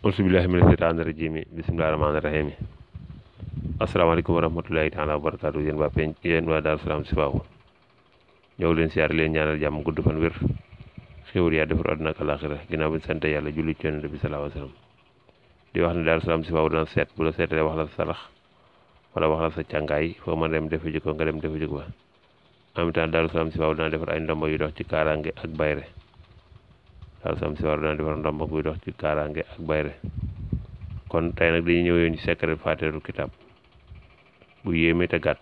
auzubillahi mina sheytaani rajiim bismillahi rahmaani rahiim asalaamaaleykum wa rahmatullahi taala wa barakaatu yéen waa penc yéen waa Daaru Salaam Sifaahu ñëw leen siyaar leen ñaanal jàmm gudd fan wér xéwal yaa defar àdduna ak alaaxira ginnaaw bi sant yàlla julli ci Yonent bi sallallahu alayhi wa sallam di wax ne Daaru Salaam Sifaahu dana seet bu la seetalee wax la sa sarax wala wax la sa càngaay foo mën dem defe ji ko nga dem defe ji ko ba en même temps Daaru Salaam Sifaahu dana defar ay ndombo yu dox ci kaaraange ak bayre Daaru Salaam Sifaahu dana defar ndombo buy dox ci kaaraange ak bayre kon tey nag dañuy ñëw yoon ci secret Faatihatu kitaab bu yéeme te gàtt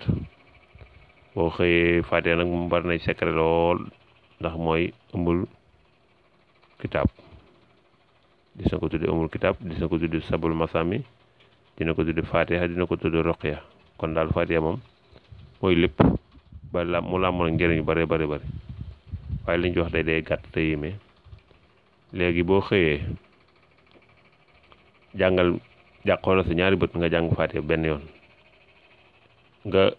boo xëyee Faatiha nag moom bari na secret lool ndax mooy ëmbul kitaab dis na ko tudde ëmbul kitaab dis na ko tudde sabul masami dina ko tudde Faatiha dina ko tudde roqiya kon daal Faatiha moom mooy lépp ba la mu làmmoon ak njëriñ yu bare bare bare waaye li ñu ci wax day gàtt te yéeme léegi boo xëyee jàngal xoolal sa ñaari bët nga jàng Faatiha benn yoon nga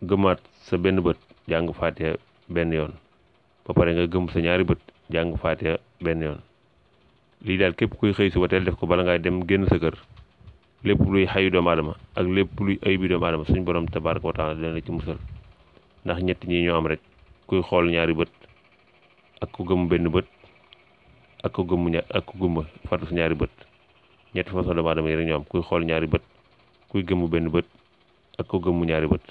gëmaat sa benn bët jàng Faatiha benn yoon ba pare nga gëm sa ñaari bët jàng Faatiha benn yoon lii daal képp kuy xëy suba teel def ko bala ngay dem génn sa kër lépp luy xayu doomu aadama ak lépp luy ayib bi doomu aadama suñ borom tabaaraka wa taala dina la ci musal ndax ñett ñi ñoo am rek kuy xool ñaari bët ak ku gëm benn bët ak ku gumba fatu sa ñaari bët ñetti façon doomu aadama yi rek ñoo am kuy xool ñaari bët kuy gëmm benn bët ak ku gëmmu ñaari bët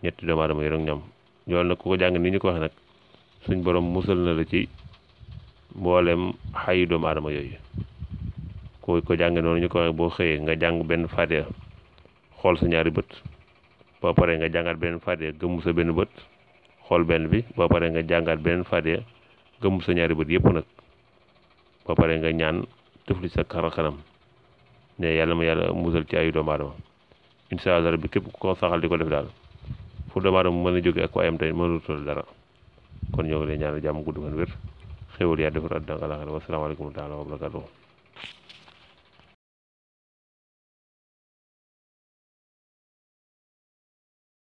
ñetti doomu aadama yi rek ñoo am loolu nag ku ko jàng ni ñu ko waxee nag suñ borom musal na la ci mboolem xayu doomu aadama yooyu ku ko jàng noonu ñu ko waxee boo xëyee nga jàng benn Faatiha xool sa ñaari bët boo paree nga jàngaat benn Faatiha gëmmu sa benn bët xool benn bi boo paree nga jàngaat beneen Faatiha gëmmu sa ñaari bët yëpp nag boo paree nga ñaan tëfli sa kanam ne yàlla ma yàlla musal ci ayu doomu aadama incha allah rabbi képp ku ko saxal di ko def daal fu doomu aadama mën a jóge ak ko ayam tey mënutul dara kon ñoo ngi lay ñaanal jàmm gudd fan wér xéwal yaa defar àdduna ak alaaxira wasalaamaaleykum taala wa barakatuh